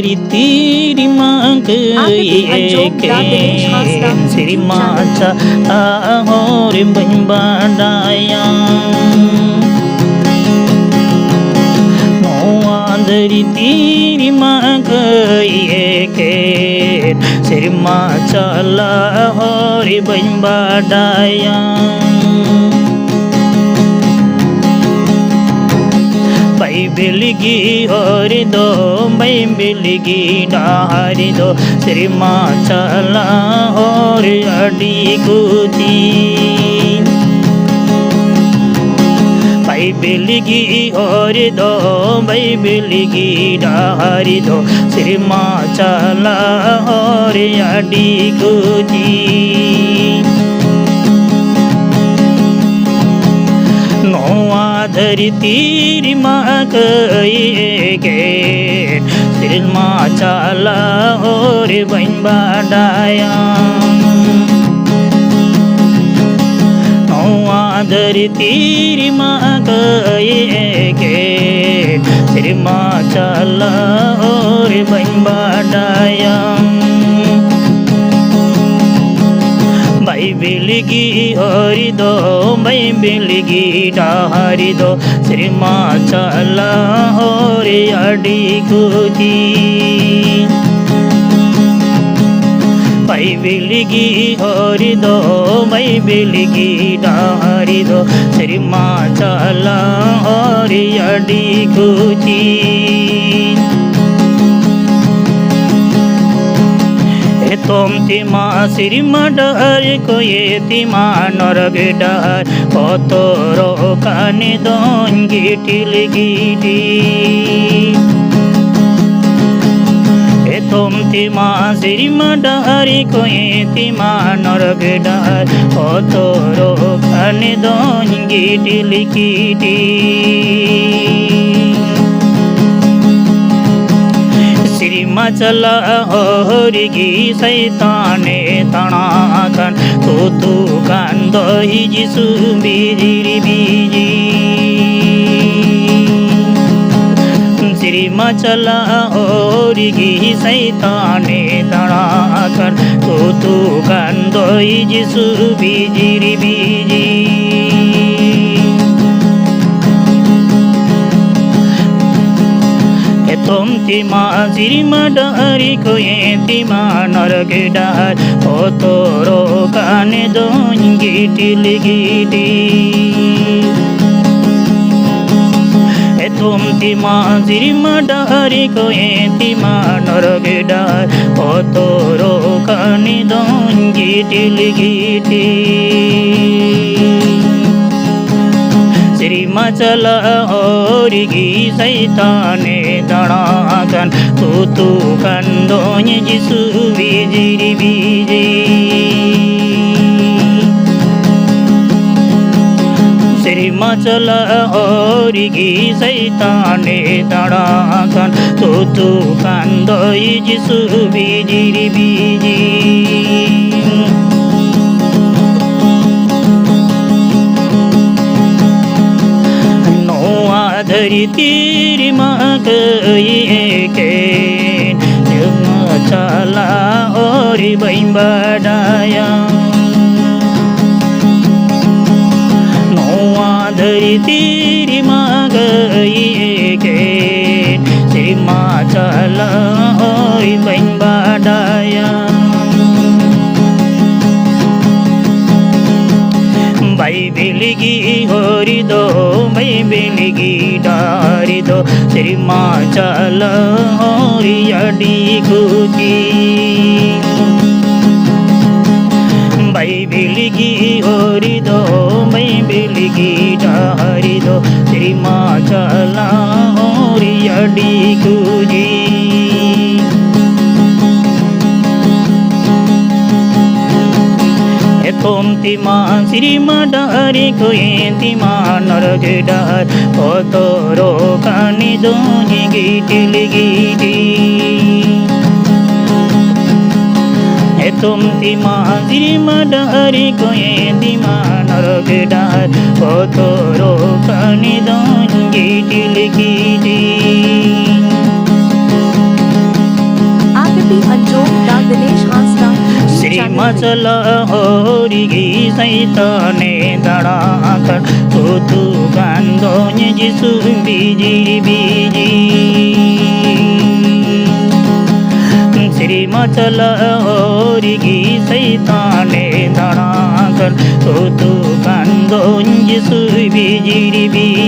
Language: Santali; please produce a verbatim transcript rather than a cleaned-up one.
ᱨᱤᱛᱤ ᱨᱤᱢᱟ ᱟᱯᱮ ᱯᱮ ᱟᱸᱡᱚᱢ ᱫᱟ ᱫᱤᱱᱮᱥ ᱦᱟᱸᱥᱫᱟ ᱥᱮᱨᱢᱟ ᱪᱟᱞᱟ ᱦᱚᱨ ᱵᱟᱹᱧ ᱵᱟᱰᱟᱭᱟ᱾ ᱱᱚᱣᱟ ᱫᱷᱟᱹᱨᱛᱤ ᱨᱮᱢᱟ ᱠᱟᱹᱭ ᱮᱠᱮᱱ ᱥᱮᱨᱢᱟ ᱪᱟᱞᱟ ᱦᱚᱨ ᱵᱟᱹᱧ ᱵᱟᱰᱟᱭᱟ᱾ ᱵᱟᱭᱵᱮᱞ ᱜᱮ ᱦᱚᱨ ᱫᱚ, ᱵᱟᱭᱵᱮᱞ ᱜᱮ ᱰᱟᱦᱟᱨ ᱫᱚ, ᱥᱮᱨᱢᱟ ᱪᱟᱞᱟ ᱦᱚᱨ ᱟᱹᱰᱤ ᱠᱩᱪᱤ᱾ ᱵᱟᱭᱵᱮᱞ ᱜᱮ ᱦᱚᱨ ᱫᱚ, ᱵᱟᱭᱵᱮᱞ ᱜᱮ ᱰᱟᱦᱟᱨ ᱫᱚ, ᱥᱮᱨᱢᱟ ᱪᱟᱞᱟ ᱦᱚᱨ ᱟᱹᱰᱤ ᱠᱩᱪᱤ᱾ ᱱᱚᱣᱟ ᱫᱷᱟᱹᱨᱛᱤ ᱨᱮᱢᱟ ᱠᱟᱹᱭ ᱮᱠᱮᱱ ᱥᱮᱨᱢᱟ ᱪᱟᱞᱟ ᱦᱚᱨ ᱵᱟᱹᱧ ᱵᱟᱰᱟᱭᱟ᱾ ᱱᱚᱣᱟ ᱫᱷᱟᱹᱨᱛᱤ ᱨᱮᱢᱟ ᱠᱟᱹᱭ ᱮᱠᱮᱱ ᱥᱮᱨᱢᱟ ᱪᱟᱞᱟ ᱦᱚᱨ ᱵᱟᱹᱧ ᱵᱟᱰᱟᱭᱟ᱾ ᱵᱟᱭᱵᱮᱞ ᱜᱮ ᱦᱚᱨ ᱫᱚ, ᱵᱟᱭᱵᱮᱞ ᱜᱮ ᱰᱟᱦᱟᱨ ᱫᱚ, ᱥᱮᱨᱢᱟ ᱪᱟᱞᱟ ᱦᱚᱨ ᱟᱹᱰᱤ ᱠᱩᱪᱤ᱾ ᱵᱟᱭᱵᱮᱞ ᱜᱮ ᱦᱚᱨ ᱫᱚ, ᱵᱟᱭᱵᱮᱞ ᱜᱮ ᱰᱟᱦᱟᱨ ᱫᱚ, ᱥᱮᱨᱢᱟ ᱪᱟᱞᱟ ᱦᱚᱨ ᱟᱹᱰᱤ ᱠᱩᱪᱤ᱾ ᱮᱛᱚᱢ ᱛᱮᱢᱟ ᱥᱮᱨᱢᱟ ᱰᱟᱦᱟᱨ, ᱠᱚᱭᱮ ᱛᱮᱢᱟ ᱱᱚᱨᱚᱠ ᱰᱟᱦᱟᱨ, ᱵᱚᱛᱚᱨᱚᱜ ᱠᱟᱱ ᱫᱚᱧ ᱜᱤᱴᱤᱞ ᱜᱤᱴᱤ᱾ ᱮᱛᱚᱢ ᱛᱮᱢᱟ ᱥᱮᱨᱢᱟ ᱰᱟᱦᱟᱨ, ᱠᱚᱭᱮ ᱛᱮᱢᱟ ᱱᱚᱨᱚᱠ ᱰᱟᱦᱟᱨ, ᱵᱚᱛᱚᱨᱚᱜ ᱠᱟᱱ ᱫᱚᱧ ᱜᱤᱴᱤᱞ ᱜᱤᱴᱤ᱾ ᱥᱮᱨᱢᱟ ᱪᱟᱞᱟᱜ ᱦᱚᱨ ᱜᱮ ᱥᱟᱭᱛᱟᱱᱮ ᱛᱟᱬᱟ ᱟᱠᱟᱱ, ᱛᱩᱛᱩ ᱠᱟᱱ ᱫᱚᱭ ᱡᱤᱥᱩ ᱵᱤᱡᱤᱨ ᱵᱤᱡᱤ᱾ ᱥᱮᱨᱢᱟ ᱢᱟ ᱪᱟᱞᱟᱜ ᱦᱚᱨ ᱜᱮ ᱥᱟᱭᱛᱟᱱᱮ ᱫᱟᱬᱟ ᱟᱠᱟᱱ, ᱛᱩᱛᱩ ᱠᱟᱱ ᱫᱚᱭ ᱡᱤᱥᱩ ᱵᱤᱡᱤᱨ ᱵᱤᱡᱤ᱾ ᱮᱛᱚᱢ ᱛᱤᱢᱟ ᱥᱤᱨᱢᱟ ᱰᱟᱦᱟᱨᱤ ᱠᱚᱭᱮ ᱛᱤᱢᱟ ᱱᱚᱨᱚᱠ ᱰᱟᱦᱟᱨ, ᱚᱛᱚᱨᱚ ᱠᱟᱱ ᱫᱚᱧ ᱜᱤᱴᱤᱞ ᱜᱤᱴᱤ᱾ ᱮᱛᱚᱢ ᱛᱤᱢᱟ ᱥᱤᱨᱢᱟ ᱰᱟᱦᱟᱨᱤ ᱠᱚᱭᱮ ᱛᱤᱢᱟ ᱱᱚᱨᱚᱠ ᱰᱟᱦᱟᱨ, ᱚᱛᱚᱨᱚ ᱠᱟᱱ ᱫᱚᱧ ᱜᱤᱴᱤᱞ ᱜᱤᱴᱤ᱾ ᱥᱤᱨᱢᱟ ᱪᱟᱞᱟᱜ ᱦᱚᱨ ᱜᱮ ᱥᱟᱭᱛᱟᱱᱮ ᱫᱟᱬᱟ ᱟᱠᱟᱱ, ᱛᱩᱛᱩ ᱠᱟᱱ ᱫᱚᱧ ᱡᱤᱥᱩ ᱵᱤᱡᱤᱨ ᱵᱤᱡᱤ᱾ ᱥᱤᱨᱢᱟ ᱪᱟᱞᱟᱜ ᱦᱚᱨ ᱜᱮ ᱥᱟᱭᱛᱟᱱᱮ ᱫᱟᱬᱟ ᱟᱠᱟᱱ, ᱛᱩᱛᱩ ᱠᱟᱱ ᱫᱚᱭ ᱡᱤᱥᱩ ᱵᱤᱡᱤᱨ ᱵᱤᱡᱤ᱾ ᱱᱚᱣᱟ ᱫᱷᱟᱹᱨᱛᱤ ᱨᱮᱢᱟ ᱠᱟᱹᱭ ᱮᱠᱮᱱ ᱪᱟᱞᱟᱜ ᱦᱚᱨ ᱵᱟᱹᱧ ᱵᱟᱰᱟᱭᱟ᱾ ᱱᱚᱣᱟ ᱫᱷᱟᱹᱨᱛᱤ ᱨᱮᱢᱟ ᱜᱟᱹᱭ ᱮᱠᱮᱱ ᱥᱮᱨᱢᱟ ᱪᱟᱞᱟᱣ ᱦᱚᱨ ᱵᱟᱹᱧ ᱵᱟᱰᱟᱭᱟ᱾ ᱵᱟᱭᱵᱮᱞ ᱜᱮ ᱦᱚᱨ ᱫᱚ, ᱵᱟᱭᱵᱮᱞ ᱜᱮ ᱰᱟᱦᱟᱨ ᱫᱚ, ᱥᱮᱨᱢᱟ ᱪᱟᱞᱟᱣ ᱦᱚᱨ ᱟᱹᱰᱤ ᱠᱩᱥᱤ᱾ ᱵᱟᱭᱵᱮᱞ ᱜᱮ ᱦᱚᱨ ᱫᱚ, ᱵᱟᱭᱵᱮᱞ ᱜᱮ ᱰᱟᱦᱟᱨ ᱫᱚ, ᱥᱮᱨᱢᱟ ᱪᱟᱞᱟᱣ ᱦᱚᱨ ᱟᱹᱰᱤ ᱠᱩᱥᱤ᱾ ᱮᱛᱚᱢ ᱛᱤᱢᱟ ᱥᱤᱨᱢᱟ ᱰᱟᱦᱟᱨ ᱠᱚᱭᱮ ᱛᱤᱢᱟ ᱱᱚᱨᱚᱠ ᱰᱟᱦᱟᱨ, ᱵᱚᱛᱚᱨᱚᱜ ᱠᱟᱱ ᱫᱩᱧ ᱜᱤᱴᱤᱞ ᱜᱤᱴᱤ᱾ ᱮᱛᱚᱢ ᱛᱤᱢᱟ ᱥᱤᱨᱢᱟ ᱰᱟᱦᱟᱨ ᱠᱚᱭᱮ ᱛᱤᱢᱟ ᱱᱚᱨᱚᱠ ᱰᱟᱦᱟᱨ, ᱵᱚᱛᱚᱨᱚᱜ ᱠᱟᱱ ᱫᱩᱧ ᱜᱤᱴᱤᱞ ᱜᱤᱴᱤ᱾ ᱪᱟᱞᱟᱜ ᱦᱚᱨ ᱜᱮ ᱥᱟᱭᱛᱟᱱᱮ ᱫᱟᱬᱟ ᱟᱠᱟᱫ, ᱩᱫᱩᱜᱟᱱ ᱫᱚᱧ ᱡᱤᱥᱩ ᱵᱤᱡᱤᱨ ᱵᱤᱡᱤᱨ᱾ ᱥᱮᱨᱢᱟ ᱪᱟᱞᱟᱜ ᱦᱚᱨ ᱜᱮ ᱥᱟᱭᱛᱟᱱᱮ ᱫᱟᱬᱟ ᱟᱠᱟᱫ, ᱩᱫᱩᱜᱟᱱ ᱫᱚᱧ ᱡᱤᱥᱩ ᱵᱤᱡᱤᱨ ᱵᱤᱡᱤᱨ᱾